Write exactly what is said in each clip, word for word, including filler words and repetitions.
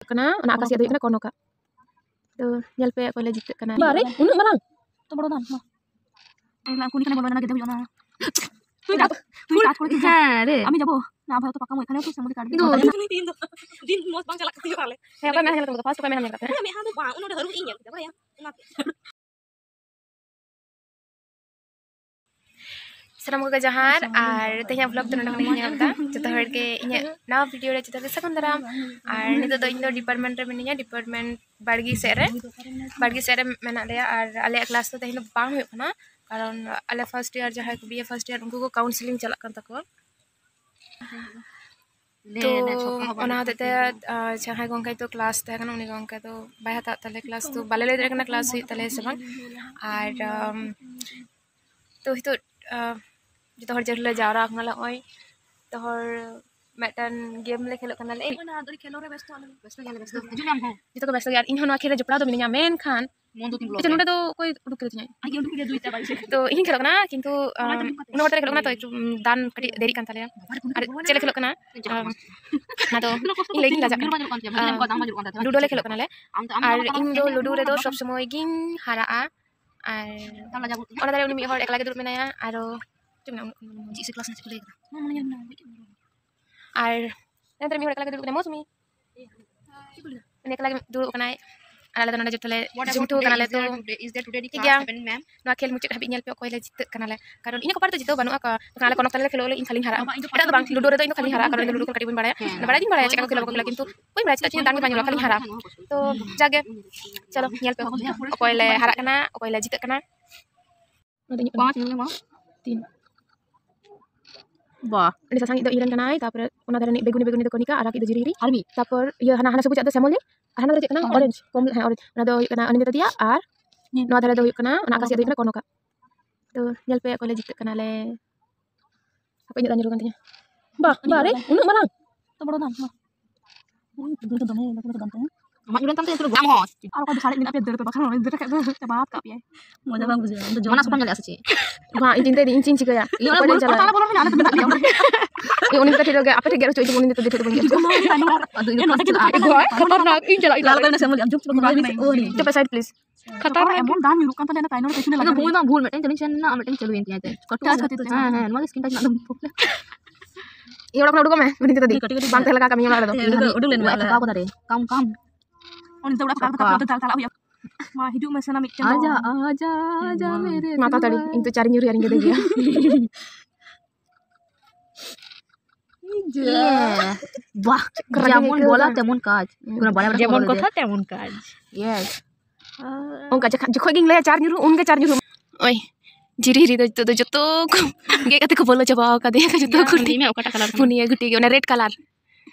ᱠᱟᱱᱟ, ᱚᱱᱟ ᱟᱠᱟᱥᱤᱭᱟ ᱫᱚ ᱦᱩᱭᱩᱜ ᱠᱟᱱᱟ ᱠᱚᱱᱚᱠᱟ᱾ ᱛᱚ ᱧᱮᱞ ᱯᱮ ᱚᱠᱚᱭ ᱞᱮ ᱡᱤᱛᱟᱹᱜ ᱠᱟᱱᱟ᱾ ᱵᱟᱨᱮ ᱩᱱᱟᱹᱜ ᱢᱟᱨᱟᱝ᱾ ᱛᱚ ᱵᱚᱲᱚ ᱫᱟᱢ ᱢᱟ᱾ ᱮᱱ ᱦᱤᱞᱳᱜ ᱠᱩᱱᱤ ᱠᱷᱟᱱᱮ ᱵᱚᱞᱚ ᱞᱮᱱᱟ, ᱜᱮᱫᱮ ᱦᱩᱭᱩᱜᱼᱟ ᱚᱱᱟ᱾ ᱦᱩᱭ ᱠᱟᱜ, ᱦᱩᱭ ᱠᱟᱜ᱾ ᱦᱮᱸ ᱨᱮ᱾ আমি যাবো। না ভাই, অত পাকা মই এখানে তো সামনে কাটবে। কিন্তু দিন মত বাং চালাক করতে পারলে। হ্যাঁ, ওটা মেহান গেল তো, ফার্স্ট ওকে মেহান গেল। হ্যাঁ, মেহান তো বাং, ওটা ধরো ইয়ে, যাবো ইয়া। ᱥᱟᱱᱟᱢ ᱠᱚᱜᱮ ᱡᱚᱦᱟᱨ, ᱟᱨ ᱛᱮᱦᱮᱧᱟᱜ ᱵᱷᱞᱚᱜ ᱫᱚ ᱱᱚᱰᱮ ᱠᱷᱚᱱ ᱤᱧ ᱮᱦᱚᱵ ᱮᱫᱟ᱾ ᱡᱚᱛᱚ ᱦᱚᱲ ᱜᱮ ᱤᱧᱟᱹᱜ ᱱᱟᱣᱟ ᱵᱷᱤᱰᱤᱭᱳ ᱨᱮ ᱡᱚᱛᱚ ᱦᱚᱲ ᱜᱮ ᱥᱟᱹᱜᱩᱱ ᱫᱟᱨᱟᱢ᱾ ᱟᱨ ᱱᱤᱛᱚᱜ ᱫᱚ ᱤᱧ ᱫᱚ ᱰᱤᱯᱟᱨᱴᱢᱮᱱᱴ ᱨᱮ ᱢᱤᱱᱟᱹᱧᱟ, ᱰᱤᱯᱟᱨᱴᱢᱮᱱᱴ ᱵᱟᱲᱜᱮ ᱥᱮᱫ ᱨᱮ, ᱵᱟᱲᱜᱮ ᱥᱮᱫ ᱨᱮ ᱢᱮᱱᱟᱜ ᱞᱮᱭᱟ᱾ ᱟᱨ ᱟᱞᱮᱭᱟᱜ ᱠᱞᱟᱥ ᱫᱚ ᱛᱮᱦᱮᱧ ᱫᱚ ᱵᱟᱝ ᱦᱩᱭᱩᱜ ᱠᱟᱱᱟ, ᱠᱟᱨᱚᱱ ᱟᱞᱮ ᱯᱷᱟᱨᱥᱴ ᱤᱭᱟᱨ ᱡᱟᱦᱟᱸᱭ ᱠᱚ ᱵᱤ ᱮ ᱯᱷᱟᱨᱥᱴ ᱤᱭᱟᱨ, ᱩᱱᱠᱩ ᱠᱚ ᱠᱟᱣᱩᱱᱥᱮᱞᱤᱝ ᱪᱟᱞᱟᱜ ᱠᱟᱱ ᱛᱟᱠᱚᱣᱟ᱾ ᱛᱚ ᱚᱱᱟ ᱦᱚᱛᱮᱡ ᱛᱮ, ᱟᱨ ᱡᱟᱦᱟᱸᱭ ᱜᱚᱢᱠᱮ ᱫᱚ ᱠᱞᱟᱥ ᱛᱟᱦᱮᱸ ᱠᱟᱱᱟ, ᱩᱱᱤ ᱜᱚᱢᱠᱮ ᱫᱚ ᱵᱟᱭ ᱦᱟᱛᱟᱣ ᱛᱟᱞᱮ ᱠᱞᱟᱥ, ᱛᱚ ᱵᱟᱞᱮ ᱞᱟᱹᱭ ᱫᱟᱲᱮᱭᱟᱜ ᱠᱟᱱᱟ ᱠᱞᱟᱥ ᱦᱩᱭᱩᱜ ᱛᱟᱞᱮᱭᱟ ᱥᱮ ᱵᱟᱝ᱾ ᱟᱨ ᱟᱢ, ᱛᱚ ᱱᱤᱛᱚᱜ, ᱟᱸ, ᱡᱚᱛᱚ ᱦᱚᱲ ᱡᱮ ᱞᱮ ᱡᱟᱣᱨᱟ ᱟᱠᱟᱱᱟ ᱞᱮ, ᱱᱚᱜᱼᱚᱭ ᱡᱚᱛᱚ ᱦᱚᱲ ᱢᱤᱫᱴᱟᱝ ᱜᱮᱢ ᱞᱮ ᱠᱷᱮᱞᱳᱜ ᱠᱟᱱᱟᱞᱮ᱾ ᱚᱱᱟ ᱟᱹᱰᱤ ᱠᱷᱮᱞᱳ ᱨᱮ ᱵᱮᱥᱛᱚ ᱟᱞᱮ᱾ ᱵᱮᱥᱛᱚ ᱜᱮᱭᱟᱞᱮ, ᱵᱮᱥᱛᱚ᱾ ᱦᱤᱡᱩᱜ ᱢᱮ ᱟᱢ ᱦᱚᱸ᱾ ᱡᱚᱛᱚ ᱠᱚ ᱵᱮᱥᱛᱚ ᱜᱮᱭᱟ, ᱟᱨ ᱤᱧ ᱦᱚᱸ ᱱᱚᱣᱟ ᱠᱷᱮᱞ ᱨᱮ ᱡᱚᱯᱲᱟᱣ ᱫᱚ ᱢᱤᱱᱟᱹᱧᱟ, ᱢᱮᱱᱠᱷᱟᱱ ᱢᱚᱱ ᱫᱚ ᱛᱤᱧ ᱵᱚᱞᱚ ᱟᱪᱪᱷᱟ, ᱠᱟᱱᱟ᱾ ᱱᱚᱰᱮ ᱫᱚ ᱚᱠᱚᱭ ᱩᱰᱩᱠ ᱠᱮᱫᱟ ᱛᱤᱧᱟᱹ? ᱟᱡ ᱜᱮ ᱩᱰᱩᱠ ᱠᱮᱫᱟ ᱫᱩᱭ ᱪᱟᱵᱟ ᱤᱥᱤᱱ᱾ ᱛᱚ ᱤᱧ ᱦᱚᱸᱧ ᱠᱷᱮᱞᱳᱜ ᱠᱟᱱᱟ, ᱠᱤᱱᱛᱩ, ᱚᱱᱟ ᱟᱢ, ᱫᱚ ᱩᱱᱟᱹᱜ ᱦᱚᱲ ᱛᱮᱞᱮ ᱠᱷᱮᱞᱳᱜ ᱠᱟᱱᱟ ᱛᱚ, ᱮᱠᱴᱩ, ᱩᱢ, ᱫᱟᱱ ᱠᱟᱹᱴᱤᱡ ᱫᱮᱨᱤᱜ ᱠᱟᱱ ᱛᱟᱞᱮᱭᱟ᱾ ᱟᱨ ᱪᱮᱫ ᱞᱮ ᱠᱷᱮᱞᱳᱜ ᱠᱟᱱᱟ? ᱡᱟᱦᱟᱸ ᱟᱢ, ᱚᱱᱟ ᱫᱚ ᱤᱧ ᱞᱟᱹᱭ ᱜᱤᱧ ᱞᱟᱡᱟᱜ ᱠᱟᱱᱟ᱾ ᱟᱢ, ᱞᱩᱰᱳ ᱞᱮ ᱠᱷᱮᱞᱳᱜ ᱠᱟᱱᱟᱞᱮ᱾ ᱟᱨ ᱤᱧ ᱫᱚ ᱞᱩᱰᱳ ᱨᱮᱫᱚ ᱥᱚᱵᱽ ᱥᱚᱢᱚᱭ ᱜᱤᱧ ᱦᱟᱨᱟᱜᱼᱟ᱾ ᱟᱨ ᱚᱱᱟ ᱫᱷᱟᱨᱮ ᱩᱱᱤ ᱢᱤᱫ ᱦᱚᱲ ᱮᱠᱞᱟ ᱜᱮ ᱫᱩᱲᱩᱵ ᱢᱮᱱᱟᱭᱟ, ᱟᱨᱚ ᱪᱮᱫ ᱢᱮᱱᱟ, ᱩᱱᱟᱹᱜ ᱪᱮᱫ ᱥᱮ ᱠᱞᱟᱥ ᱨᱮᱱᱟᱜ ᱪᱮᱫ ᱠᱚ ᱞᱟᱹᱭ ᱠᱟᱫᱟ? ᱟᱨ ᱮᱱᱛᱮ ᱢᱤᱫ ᱦᱚᱲ ᱮᱠᱞᱟ ᱜᱮ ᱫᱩᱲᱩᱵ ᱠᱟᱱᱟᱭ, ᱢᱳᱥᱩᱢᱤ᱾ ᱩᱱᱤ ᱮᱠᱞᱟ ᱜᱮ ᱫᱩᱲᱩᱵ ᱠᱟᱱᱟᱭ, ᱟᱨ ᱟᱞᱮ ᱫᱚ ᱱᱚᱰᱮ ᱡᱚᱛᱚ ᱞᱮ ᱡᱩᱢᱴᱷᱩ ᱠᱟᱱᱟᱞᱮ᱾ ᱛᱚ ᱴᱷᱤᱠ ᱜᱮᱭᱟ, ᱱᱚᱣᱟ ᱠᱷᱮᱞ ᱢᱩᱪᱟᱹᱫ ᱦᱟᱹᱵᱤᱡ ᱧᱮᱞ ᱯᱮ, ᱚᱠᱚᱭ ᱞᱮ ᱡᱤᱛᱟᱹᱜ ᱠᱟᱱᱟᱞᱮ, ᱠᱟᱨᱚᱱ ᱤᱧᱟᱹᱜ ᱠᱚᱯᱟᱨ ᱫᱚ ᱡᱤᱛᱟᱹᱣ ᱵᱟᱹᱱᱩᱜᱼᱟ᱾ ᱠᱟ-, ᱟᱞᱮ ᱠᱚᱱᱚᱠ ᱛᱟᱞᱮ ᱞᱮ ᱠᱷᱮᱞᱳᱜ ᱞᱮ, ᱤᱧ ᱠᱷᱟᱹᱞᱤᱧ ᱦᱟᱨᱟᱜᱼᱟ᱾ ᱮᱴᱟᱜ ᱫᱚ ᱵᱟᱝ, ᱞᱩᱰᱳ ᱨᱮᱫᱚ ᱤᱧ ᱫᱚ ᱠᱷᱟᱹᱞᱤᱧ ᱦᱟᱨᱟᱜᱼᱟ, ᱠᱟᱨᱚᱱ ᱤᱧ ᱫᱚ ᱞᱩᱰᱳ ᱠᱷᱮᱞ ᱠᱟᱹᱴᱤᱡ ᱵᱟᱹᱧ ᱵᱟᱲᱟᱭᱟ᱾ ᱦᱮᱸ᱾ ᱵᱟᱲᱟᱭ ᱫᱚᱧ ᱵᱟᱲᱟᱭᱟ ᱪᱮᱫ ᱠᱚ ᱠᱷᱮᱞ, ᱵᱟᱠᱚ ᱠᱷᱮᱞᱟ, ᱠᱤᱱᱛᱩ ᱵᱟᱹᱧ ᱵᱟᱲᱟᱭᱟ, ᱪᱮᱫᱟᱜ ᱪᱚ ᱤᱧ ᱫᱚ ᱫᱟᱱ ᱜᱮ ᱵᱟᱹᱧ ᱧᱮᱞᱟ, ᱠᱷᱟᱹᱞᱤᱧ ᱦᱟᱨᱟᱜᱼᱟ᱾ ᱛᱚ ᱡᱟᱜᱮ, ᱪᱚᱞᱚ ᱧᱮᱞ ᱯᱮ ᱚᱠᱚᱭ ᱞᱮ ᱦᱟᱨᱟᱜ ᱠᱟᱱᱟ, ᱚᱠᱚᱭ ᱞᱮ ᱡᱤᱛᱟᱹᱜ ᱠᱟᱱᱟ᱾ ᱚᱱᱟ ᱫᱚ ᱤᱧᱟᱹᱜ ᱠᱟᱱᱟ᱾ ᱯᱟᱸᱪ ᱧᱮᱞ ᱢᱟ᱾ ᱛᱤᱱ᱾ ᱵᱟᱦ᱾ ᱩᱱᱤ ᱥᱟᱥᱟᱝᱤᱡ ᱫᱚ ᱤᱧ ᱨᱮᱱ ᱠᱟᱱᱟᱭ, ᱛᱟᱨᱯᱚᱨᱮ ᱚᱱᱟ ᱫᱷᱟᱨᱮ ᱨᱤᱱᱤᱡ ᱵᱮᱜᱩᱱᱤ ᱵᱮᱜᱩᱱᱤ ᱫᱚ ᱠᱚᱱᱤᱠᱟ, ᱟᱨᱟᱜᱤᱡ ᱫᱚ ᱡᱤᱨᱤᱦᱤᱨᱤ᱾ ᱟᱨ ᱢᱤᱫ᱾ ᱛᱟᱨᱯᱚᱨ ᱤᱭᱟᱹ ᱦᱟᱱᱟ, ᱦᱟᱱᱟ ᱥᱚᱵᱩᱡᱟᱜ ᱫᱚ ᱥᱮᱢᱚᱞᱤ, ᱟᱨ ᱦᱟᱱᱟ ᱫᱚ ᱪᱮᱫ ᱠᱟᱱᱟ? ᱚᱨᱮᱧᱡᱽ᱾ ᱚᱨᱮᱧᱡᱽ, ᱠᱚᱢ-, ᱦᱮᱸ, ᱚᱨᱮᱧᱡᱽ᱾ ᱚᱱᱟ ᱫᱚ ᱦᱩᱭᱩᱜ ᱠᱟᱱᱟ ᱚᱱᱤᱱᱫᱤᱛᱟ ᱫᱤᱭᱟ, ᱟᱨ ᱦᱩᱸ᱾ ᱱᱚᱣᱟ ᱫᱷᱟᱨᱮ ᱫᱚ ᱦᱩᱭᱩᱜ ᱠᱟᱱᱟ, ᱚᱱᱟ ᱟᱠᱟᱥᱤᱭᱟ ᱫᱚ ᱦᱩᱭᱩᱜ ᱠᱟᱱᱟ ᱠᱚᱱᱚᱠᱟ᱾ ᱛᱚ ᱧᱮᱞ ᱯᱮ ᱚᱠᱚᱭ ᱞᱮ ᱡᱤᱛᱟᱹᱜ ᱠᱟᱱᱟᱞᱮ᱾ ᱦᱟᱯᱮ, ᱤᱧᱟᱹᱜ ᱫᱟᱜ ᱧᱩᱨᱩᱜ ᱠᱟᱱ ᱛᱤᱧᱟᱹ᱾ ᱵᱟ, ᱵᱟ ᱨᱮ, ᱩᱱᱟᱹᱜ ᱢᱟᱨᱟᱝ᱾ ᱛᱚ ᱵᱚᱲᱚ ᱫᱟᱢ, ᱢᱟ᱾ ᱩᱭ, ᱫᱟᱹᱲ ᱫᱚ ᱫᱚᱢᱮ ᱞᱟᱹᱴᱩ ᱞᱟᱹᱴᱩ ᱫᱟᱢ ᱛᱟᱦᱮᱸ᱾ ᱟᱢᱟᱜ ᱧᱩᱨ ᱞᱮᱱ ᱛᱟᱢ ᱛᱮ ᱟᱢ ᱦᱚᱸ᱾ ᱟᱨ ᱚᱠᱚᱭ ᱫᱚ ᱥᱟᱨᱮᱡ ᱢᱮᱱᱟᱜ ᱯᱮᱭᱟ, ᱫᱟᱹᱲ ᱯᱮ, ᱵᱟᱠᱷᱟᱱ ᱱᱚᱜᱼᱚᱭ ᱫᱟᱹᱲ ᱠᱷᱟᱡ ᱫᱚ ᱪᱟᱵᱟ ᱟᱠᱟᱫ ᱯᱮᱭᱟᱭ᱾ ᱢᱚᱡᱟ ᱵᱟᱝ ᱵᱩᱡᱷᱟᱹᱜᱼᱟ᱾ ᱟᱢ ᱫᱚ ᱡᱚᱢ ᱚᱱᱟ ᱥᱩᱯᱟᱢ ᱧᱮᱞᱮᱜᱼᱟ ᱥᱮ ᱪᱮᱫ? ᱵᱟᱝ, ᱤᱧ ᱪᱤᱱᱛᱟᱹᱭ ᱫᱟᱹᱧ, ᱤᱧ ᱪᱮᱫ ᱤᱧ ᱪᱤᱠᱟᱹᱭᱟ? ᱤᱧ ᱚᱱᱟ ᱚᱠᱚᱭ ᱨᱮᱧ ᱵᱩᱨᱩ ᱪᱟᱞᱟᱜᱼᱟ? ᱛᱟᱞᱟ ᱵᱚᱞᱚ ᱢᱮᱱᱟᱜᱼᱟ, ᱟᱞᱮ ᱫᱚ ᱢᱮᱱᱟᱜ ᱞᱮᱭᱟ ᱚᱸᱰᱮ᱾ ᱩᱱᱤ ᱫᱚ ᱴᱷᱤᱠ ᱜᱮ, ᱟᱯᱮ ᱴᱷᱮᱱ ᱜᱮ ᱟᱨᱚ ᱪᱚᱭ ᱛᱟᱵᱚᱱ, ᱩᱱᱤ ᱫᱚ ᱫᱤᱫᱤ ᱴᱷᱮᱱ ᱫᱚ ᱵᱟᱹᱧ ᱜᱮᱫ ᱦᱚᱪᱚᱜᱼᱟ᱾ ᱮ ᱵᱷᱟᱭ, ᱠᱷᱟᱛᱟᱨᱱᱟᱠ, ᱤᱧ ᱪᱟᱞᱟᱜ ᱤᱧ ᱞᱟᱞ ᱞᱟᱞ ᱠᱟᱹᱭ ᱱᱟ ᱥᱮ ᱵᱚᱞᱮ, ᱟᱢ ᱪᱩᱯ ᱪᱩᱯ ᱨᱚᱲ ᱢᱮ᱾ ᱪᱩᱯ ᱯᱮ side please. ᱠᱷᱟᱛᱟᱨᱱᱟᱠ᱾ ᱮᱢᱚᱱ ᱫᱟᱜ ᱧᱩᱨᱩᱜ ᱠᱟᱱ ᱛᱟᱞᱮᱭᱟ, ᱚᱱᱟ ᱛᱟᱭᱱᱚᱢ ᱨᱮ ᱯᱤᱪᱷᱩ ᱞᱮ ᱤᱧ ᱫᱚ ᱞᱟᱜᱟᱣ ᱵᱷᱩᱞ ᱠᱮᱫᱟ᱾ ᱢᱤᱫᱴᱮᱱ ᱡᱤᱱᱤᱥ ᱮᱱ ᱮᱱᱟ, ᱟᱨ ᱢᱤᱫᱴᱮᱱ ᱪᱟᱹᱞᱩᱭᱮᱱ ᱛᱤᱧᱟ ᱛᱮ᱾ touch ᱠᱷᱟᱹᱛᱤᱨ ᱛᱮ᱾ ᱦᱮᱸ, ᱦᱮᱸ, ᱱᱚᱣᱟ ᱜᱮ screen touch ᱨᱮᱱᱟᱜ ᱫᱚ problem. ᱤᱧ ᱚᱲᱟᱜ ᱠᱷᱚᱱᱟᱜ ᱩᱰᱩᱠᱚᱜ ᱢᱮ, ᱩᱱᱤ ᱫᱚ ᱫᱤ᱾ ᱠᱟᱹᱴᱤᱡ, ᱠᱟᱹᱴᱤᱡ ᱵᱟᱝ ᱛᱟᱦᱮᱸ ᱞᱟᱜᱟᱜ ᱠᱟᱹᱢᱤ ᱚᱲᱟᱜ ᱨᱮᱫᱚ᱾ ᱦᱮᱸ, ᱩᱰᱩᱠ, ᱩᱰᱩᱠ ᱞᱮᱱ ᱠᱟᱢ, ᱠᱟᱢ᱾ ᱩᱱᱤ ᱫᱚ ᱚᱲᱟᱜ ᱯᱷᱟᱸᱠᱟ ᱠᱟᱛᱮ ᱫᱟᱞ ᱪᱟᱞᱟᱜ ᱦᱩᱭᱩᱜᱼᱟ᱾ ᱢᱟ, ᱦᱤᱡᱩᱜ ᱢᱮ ᱥᱟᱱᱟᱢ ᱢᱤᱫᱴᱮᱱ ᱫᱚ᱾ ᱟᱡᱟ, ᱟᱡᱟ, ᱟᱡᱟ, ᱢᱟ᱾ ᱢᱮᱨᱮ ᱢᱟ ᱛᱟᱲᱟᱛᱟᱲᱤ, ᱫᱤᱞᱣᱟᱨ᱾ ᱤᱧ ᱛᱚ ᱪᱟᱨᱤᱧ ᱧᱩᱨᱩᱭᱟ, ᱟᱨᱤᱧ ᱜᱮᱫᱮ ᱜᱮᱭᱟ᱾ ᱤᱭᱟᱹ᱾ ᱵᱟᱦ, ᱪᱮᱫ ᱠᱚ ᱨᱟᱹᱜᱤ ᱡᱮᱢᱚᱱ ᱟᱹᱭᱠᱟᱹᱣ ᱵᱚᱞᱟ ᱫᱟ᱾ ᱛᱮᱢᱚᱱ ᱠᱟᱡᱽ᱾ ᱦᱩᱸ᱾ ᱯᱩᱨᱟᱹ ᱵᱟᱲᱟᱭ ᱵᱟᱲᱟᱭ ᱡᱮᱢᱚᱱ ᱠᱚᱨᱟᱣ ᱠᱟᱛᱷᱟ ᱞᱮᱫᱮ᱾ ᱛᱮᱢᱚᱱ ᱠᱟᱡᱽ᱾ Yes. ᱚᱱᱠᱟ ᱡᱚᱠᱷᱟ-, ᱡᱚᱠᱷᱚᱡ ᱜᱤᱧ ᱞᱟᱹᱭᱟ ᱪᱟᱨ ᱧᱩᱨᱩ, ᱩᱱᱜᱮ ᱪᱟᱨ ᱧᱩᱨᱩ᱾ ᱳᱭ, ᱡᱤᱨᱤ ᱦᱤᱨᱤ ᱫᱚ ᱱᱤᱛᱚᱜ ᱫᱚ ᱡᱚᱛᱚ ᱠᱚ ᱜᱮᱫ ᱠᱟᱛᱮ ᱠᱚ ᱵᱚᱞᱚ ᱪᱟᱵᱟ ᱟᱠᱟᱫᱮᱭᱟ, ᱡᱚᱛᱚ ᱤᱭᱟᱹ, ᱠᱩᱴᱤ᱾ ᱞᱟᱹᱭ ᱢᱮ ᱚᱠᱟᱴᱟᱜ colour ᱠᱟᱱᱟ? ᱯᱩᱱᱭᱟᱹ ᱜᱩᱴᱤ ᱜᱮ, ᱚᱱᱟ red colour᱾